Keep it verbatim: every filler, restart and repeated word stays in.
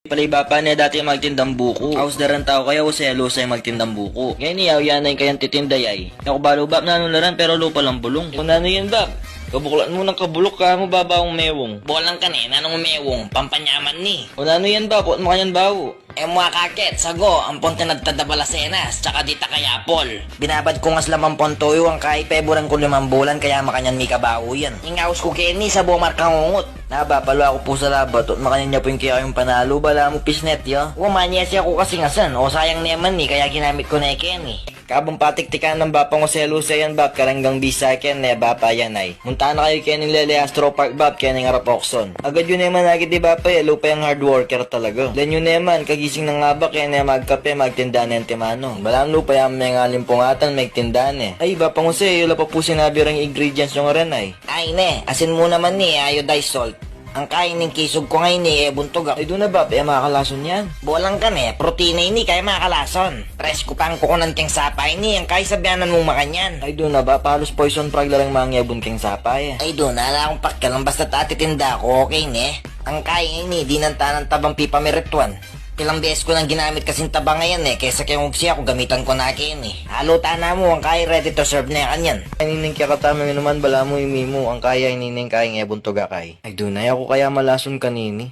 Pala i bapa ne dati magtindang buku. Aus da ran tau kaya, o selusay magtindang buku. Ngeni, au ya na ing kayang titinda yay. Aku balu bap nanu la ran, pero lupa lang bulung. O nanu yan bap? Kabuklan mu nang kabuluk ka mu, babaung mewung. Bolang ka ne, nanung mewung, pampanyaman ni. O nanu yan bap, ot makanyan bau? E mu akakit, sago, ampon tinadtad a balasenas, tsaka di takayapol. Binabad ku ngas lamang pon tuyu, angkay peburan ku limang bulan, kaya makanyan mi kabau yan. Ing aus ku keni, sabo markangungut. Na bap, palu aku pu sa labat, ot makanyan ya pu ing kekayung panalu, balamu pisnet ya. Wa, manyesi aku kasi ngasan, o sayang ne man ni, kaya ginamit ku ne keni. Kabang patiktikan nang bapang Jose Luce yan bap, karenggang bisa keni, bapa yan ay. Munta na kayu keni Lele Astro Park bap, keni ngarap Oxon. Agad yu ne man akit i bapa ya, lupa yang hard worker talaga. Len yu ne man, kagising na ngaba keni magkape, magtinda ne antimano. Balamu lupa yang mengaling pungatan, megtinda ne. Ay, bapang Jose, yu la pa pu sinabi reng ingredients yu ngaren ay. Ay ne, asin mu naman ni, iodized salt. Angkay ning kisug ku ngeni, e buntugak. Ay duna bap, e makalason yan. Bolang ka ne, protina ini, kaya makalason. Presku pang kukunan keng sapa ini, angkay sabianan mung makanyan. Ay duna bap, halus poison frog la reng mangyebun keng sapa e. Ay duna, ala kung pakialam, basta't atitinda ku, okay ne. Angkay ini, dinan ta nang tabang pipamirituan. Ilang beses ku nang ginamit kasing taba ngayan e, kesa keng ugsi aku, gamitan ku na keni. Halu ta na mu, angkay ready to serve ne kanyan. Ay nining kekatamung inuman, balamu imimu, angkay ini ing kayang e buntugak ay. Ay duna, e ku kaya malason kanini.